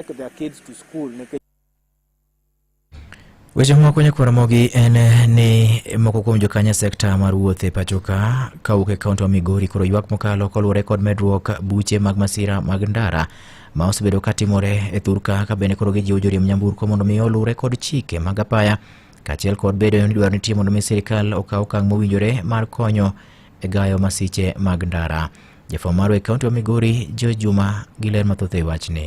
Take their kids to school nikech Weche moko nyakwar Ramogi en ni moko kuom jokanyo e sekta mar wuoth e pacho ka kawuok e kaunti ma Migori koro ywak mokalo koluwore kod medruok buche mag masira mag ndara ma osebedo ka timore e thurka ka bende koro gijiwo joriemb nyamburko mondo mi oluwre kod chike mag apaya kaachiel kod bedo ni dwaro nitie mondo mi sirikal okaw okang' mowinjore mar konyo e gayo masiche mag ndara. Jafwambo marwa e kaunti ma Migori, George Juma, gi ler mathoth e wachni.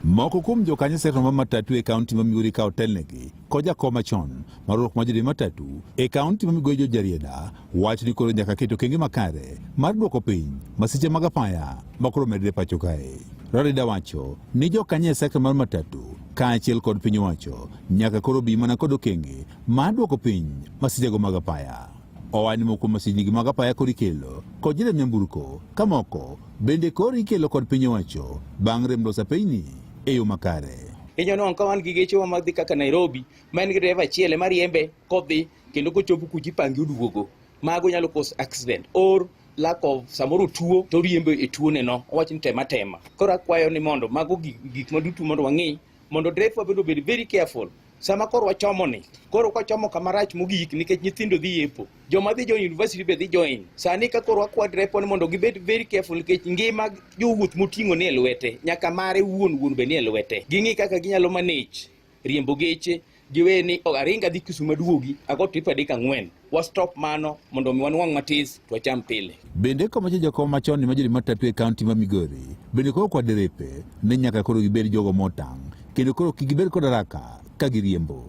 Moko kuom jokanyo sekta mar matatu e kaunti ma Migori ka otelnegi kod jakom machon mar riwruok mar joriemb matatu e kaunti ma Migori George Jarieda wacho ni koro nyaka ket okenge makare mar duoko piny masiche mag apaya ma koro medre pacho kae. Rarida wacho ni jokanyo e sekta mar matatu kaachiel kod piny owacho nyaka koro bi mana kod okenge mar duoko piny masichego mag apaya. Owacho ni moko kuom masindnigi mag apaya koro ikelo kod jariemb nyamburko ka moko bende koro ikelo kod piny owacho bang' rem loso apeyni e yo makare. Inyalo nwang'o ka wan gi gechewa madhi kaka Nairobi ma en gi dereva achiel ema riembe kodhi kendo kochopo kucha ipange oduogo. Mago nyalo cause accident or lack of samoro tuo to oriembo e tuone no owach ni tema tema. Koro akwayo ni mondo mago gik maduto mondo wang'i mondo dereva bende obed very careful sama koro wachomo ni koro kwachomo kama rach mogik nikech nyithindo dhi yepo joma dhi join university be dhi join sani ka koro wakwa dereva ni mondo gibed very careful nikech ngima jowuoth moting'o ni e lwete nyaka mare wuon wuon be ni e lwete ging'i kaka ginyalo manage riembo geche giwe ni oh, aringa dhi Kisumu aduogi ago trip adek ang'wen wa stop mano mondo mi wanwang' matis to wacham pile. Bende komacho jakom machon ma joriemb matatu e kaunti ma Migori bende koro kwa derepe ni nyaka koro gibed jogo motang' kendo koro kik gibed kod haraka ka giriembo.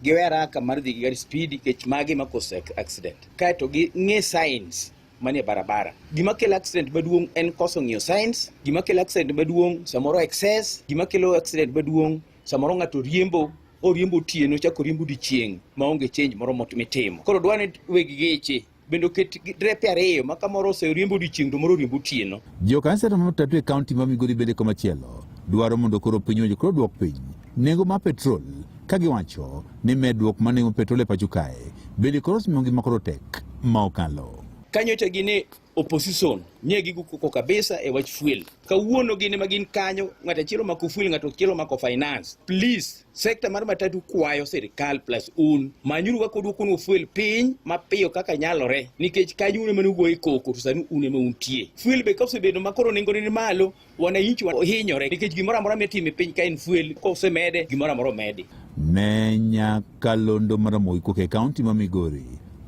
Giwe haraka mar dhi gi gari speed nikech magi ma cause accident. Kaeto gi ng'e signs manie barabara. Gima kelo accident maduong' en koso ng'iyo signs, gima kelo accident maduong' samoro excess, gima kelo accident maduong' samoro ng'ato riembo oriembo otieno chako oriembo odiechieng' maonge change moro mitimo. Koro dwa ni weg geche bende oket drepe ariyo ma kamoro oseriembo odiechieng' to moro oriembo otieno. Jokanisa ma matatu e kaunti ma Migori bende komachielo dwaro mondo koro piny owacho koro duok piny nengo mar petrol ka giwacho ni medruok mar nengo petrol e pacho kae bende koro osemiyo ngima koro tek ma okalo. Kanyocha gine opposition nye gigo koko kabisa e wach fuel. Kawuono gin ema gin kanyo, ng'ato achiel omako fuel, ng'ato achiel omako finance. Please, sekta mar matatu kwayo sirikal plus un, manyuru kaka udwokonwa fuel piny mapiyo kaka nyalore, nikech kanyo un ema nugoye koko to sani un ema untie. Fuel be kosebedo ma koro nengone ni malo, wananchi hinyore nikech gimoro amora mitimo e piny ka en fuel, kosemede gimoro amora omedi. Ne nyakalondo mar Ramogi kowuok e kaunti ma Migori,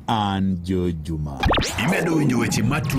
an George Juma. Imedo winjo weche matu